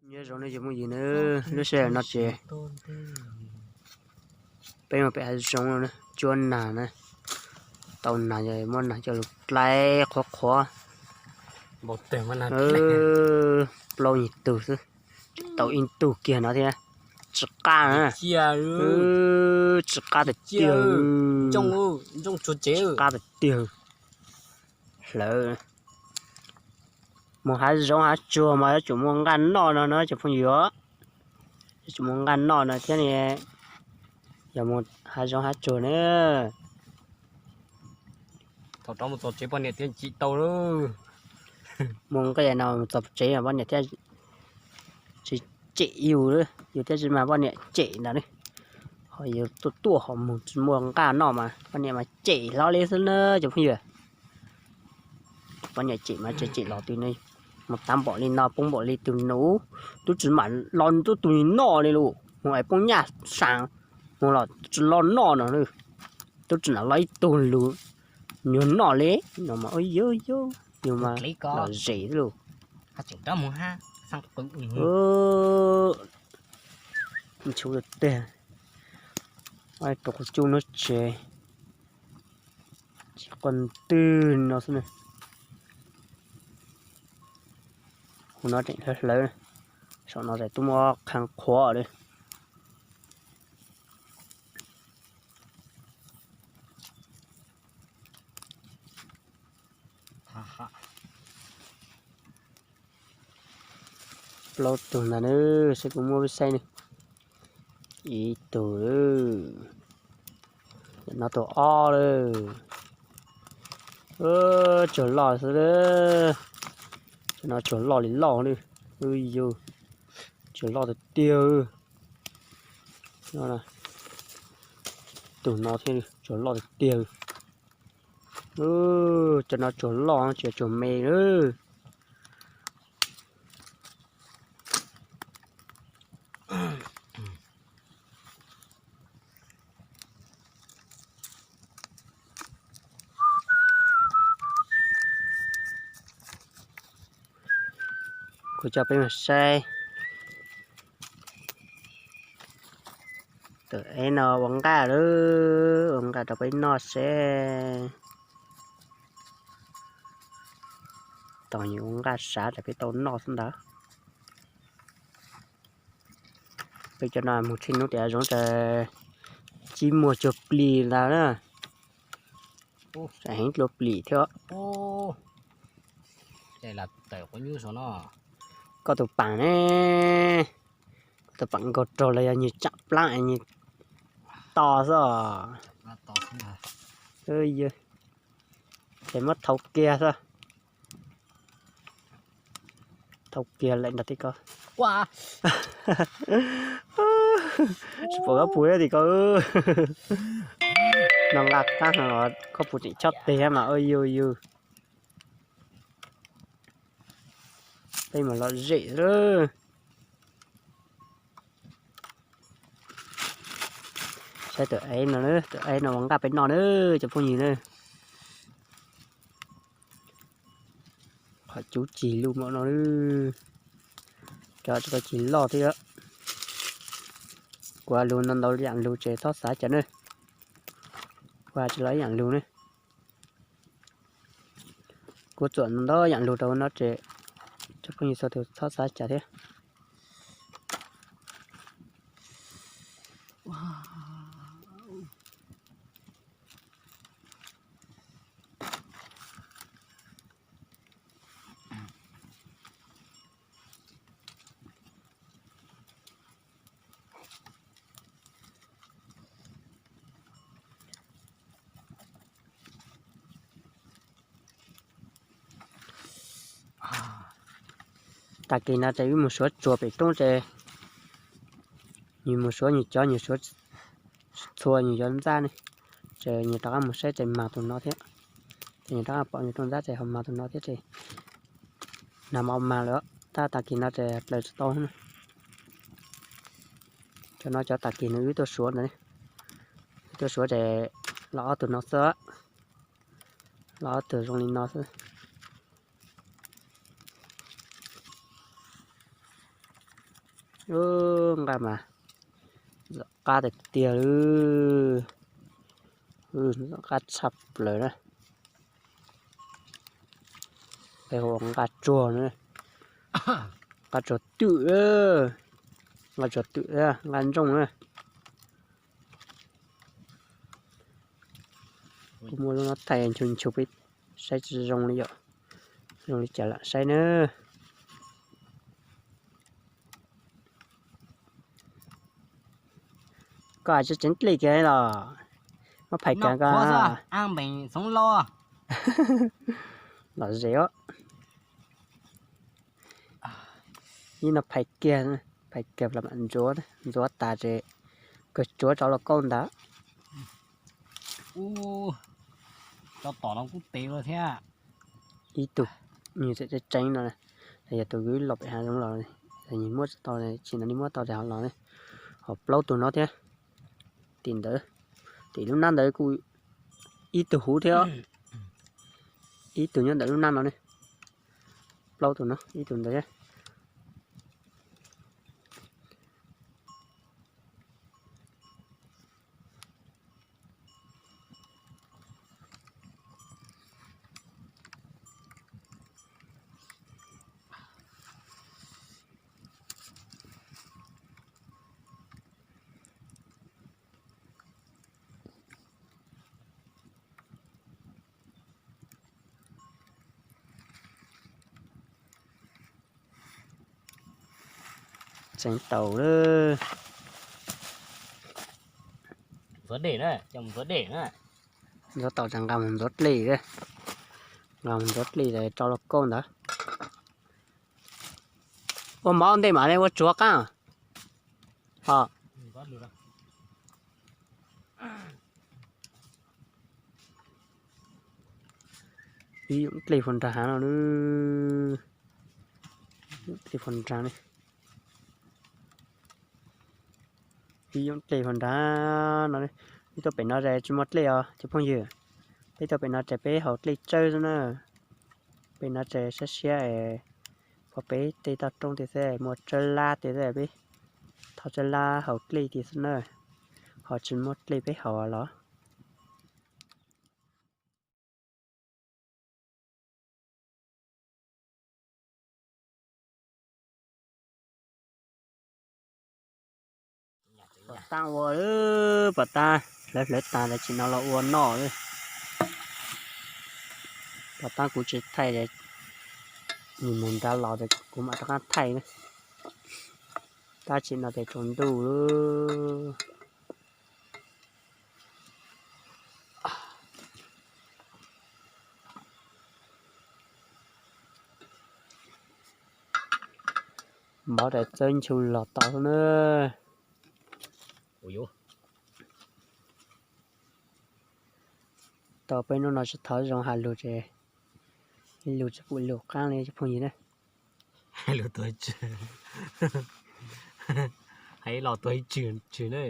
Nyob zoo nej cov phooj ywg na, lub sij hawm no ces peb mus pem hav zoov no cuab nas na, tau nas muab nas coj lug dlaib qhuav qhuav, plaub nyuag tug xwb, tau ib tug kiag no thiab, tsis qab na, tsis qab tiag tiag, tsis qab tiag tiag. Hlawv mus hav zoov hav tsuag mas yuav tsum muaj nqaj noj no na cov phooj ywg, yuav tsum muaj nqaj noj no thiab ne, yog mus hav zoov hav tsuag na. Thaum rov mus txog tsev poj niam thiaj cem tau lawm. Mus nqaj no mus txog tsev poj niam thiaj tsis cem yus, yus thiaj tsis mag poj niam cem ntag ne. Ho yus tuaj tuaj ho mus tsis muaj nqaj noj mas poj niam mas cem hlo li xwb na cov phooj ywg. Poj niam cem mas tseem cem los twg ne, mus tab npaum li no poob npaum li tus nus, twb tsis mam los tub tus noj li lus, mus es poob nyaj saas, mus los tsis los noj no, twb tsis mam los ib tug lus, nyuag noj li no mas, yus mas lom zem lus. Nchuv tiag, rau qhov cub no tsev, tsis quaj ntwg no xwb na. Hu no tseem hlawv hlawv, saum no tseem tuaj muab qhab qhuav li. Plaub tug ntag na, saib kuv muab peb saib ne. Ib tug, no tus ob lawm. Tsuag loj xwb, no tsuag loj li loj li. Yus, tsuag loj tiag tiag. Tus no thiab tsuag loj tiag tiag. Cov no tsuag loj tsis tsuag me lawm. Kuv coj peb mus saib. Tus ev no ua nqaj lawm, ua nqaj rau peb noj seb. Tos nws ua nqaj sav rau peb tau noj xwb ntag. Peb cov no mus txhij hnub tiav zoov tas tsib muag cuag plis ntag na. Heev dlua plis thiab. Koj tus paam ne, koj tus paam nkaug raug los yog nws tsam plaab es nws to xwb os. Ces muab thau kiag xwb. Thau kiag lawm nrog tim ko. Tsis pom koj pum tim ko. No nqa qab heev los koj pum tseem chob teg mas ua yus yus. Peb mus lom zem lawm. Saib tus ev no, tus ev no ua nqaj peb noj na cov phooj ywg na. Qhov cub cig lug npaum no, cov tsis tau cig loj thiab. Kuv lug ntau ntau yaam lug ces txhob xav cas na. Kuv tsis lug ib yaam lug na. Kuv txuam ntau yaam lug rau no ces cov phooj ywg txhua tus txhob xav cas thiab. Tag kis no ces wb mus suav tsuas pem roob ces nws mus suav nws cov, nws suav txhua nws cov ntxab ne, ces nws rov qab mus saib ces mag tus no thiab. Ces nws rov qab pom nws tus ntxab ces ho mag tus no thiab ces nag hmo mag lawm, tab tag kis no ces dlaws tsis tau na. Cov no cov tag kis no wb tuaj suav ntawd, wb tuaj suav ces los ob tug no xwb, los ob tug zoo li no xwb. Nqaj mas ntxim qab tiag tiag li, ntxim qab tshaj plaws na. Peb hu ua nqaj tsuag na, nqaj tsuag twm, nqaj tsuag twm, nqaj ntsooj na. Kuv muab lub no thaij nchu nchu peb saib tsis zoo li yom, zoo li cas lam saib na. Koj tsis tseev dlej kiag los muab phais kiag koj. Lom zem os. Ib no phais kiag, phais kiag los mam ntxuav, ntxuav tas ces kawg tsuav rau lauj kaub ntawd. Cov tom no kuj tev ua thiab. Ib tug nws tseem tseev tseev no, yog tus kwv los pem hav zoov los, nws muab tsis tau, tsis no nws muab tau ces ho los ne. Ho plaub tug no thiab. Tim ntawd, tim lub nab ntawd kuj ib tug huv thiab. Ib tug nyob ntawm lub nab no ne. Plaub tug no, ib tug ntawd thiab. Tseev tau lawm. Ntxuav dej na, coj mus ntxuav dej na. Ntxuav tau ces nqa mus ntxuav dlej, nqa mus ntxuav dlej rau lauj kaub ntawd. Ua mov ntej mam li ua tsuav qaab. Ib yoom dlej puag nrag hav no, dlej puag nrag ne. Ib yoom dlej puag nrag no, peb tuaj pem no ces tsis muaj dlej os cov phooj ywg. Peb tuaj pem no ces peb haus dlej tsawb xwb na. Pem no ces siab siab es pom peb tej toj roob tej xwb, muaj tsawb lab tej xwb, peb thauj tsawb lab haus dlej tiag xwb na, ho tsis muaj dlej peb haus los. Pom tab ua, pom tab hlawv hlawv tas tab sis no los ua noj. Pom tab kuv tsis thaij, nws mus nrad los ces kuv mam rov qab thaij na. Tab sis no ces tsaus ntuj lawm. Mov daim txawb nchu los tau na. Tau peb hnub no tsis thov zoo has lug ces ib lug tsis pum lug qaab li cov phooj ywg na. Lug tuag tsw, hais los tuag ib tsw tsw na.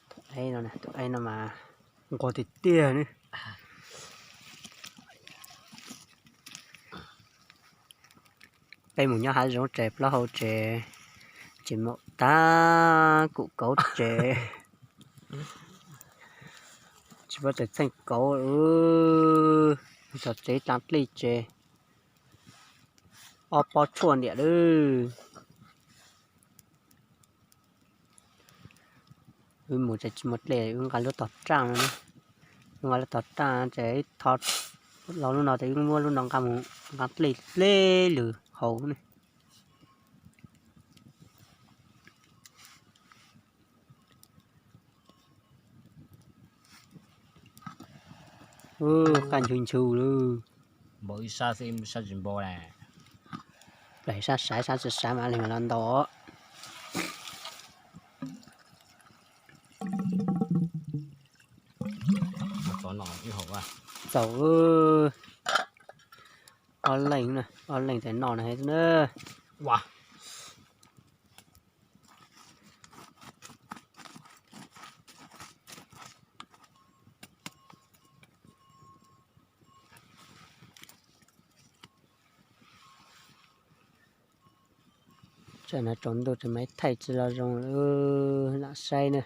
Tus aib no mas nquag tiag tiag ne. Peb mus nyob hav zoov tsev plaub hau tsev, tsis muaj tab kum kauv tsev, tsis muaj tes txheej kauv. Txog tsev tsaa dlej tsev, ob pob tshuaj ntiam lawm. Wb mus ces tsis muaj dlej, wb nqa lub tog raaj no, wb nqa lub tog raaj ces wb thov los lub no ces wb muab lub no nqa mus nqa dlej dleb lug haus ne. Qaj nchu nchu lawm. Npau ib sab xwb, ib sab tsis npau las. Plaws sab saiv sab tsis saiv mas li mas los ntau. Txaus, ob leeg, ob leeg tes noj no heev na. Tam no tsaus ntuj ces mas thaij tsis los zoo lawm, lam saib na.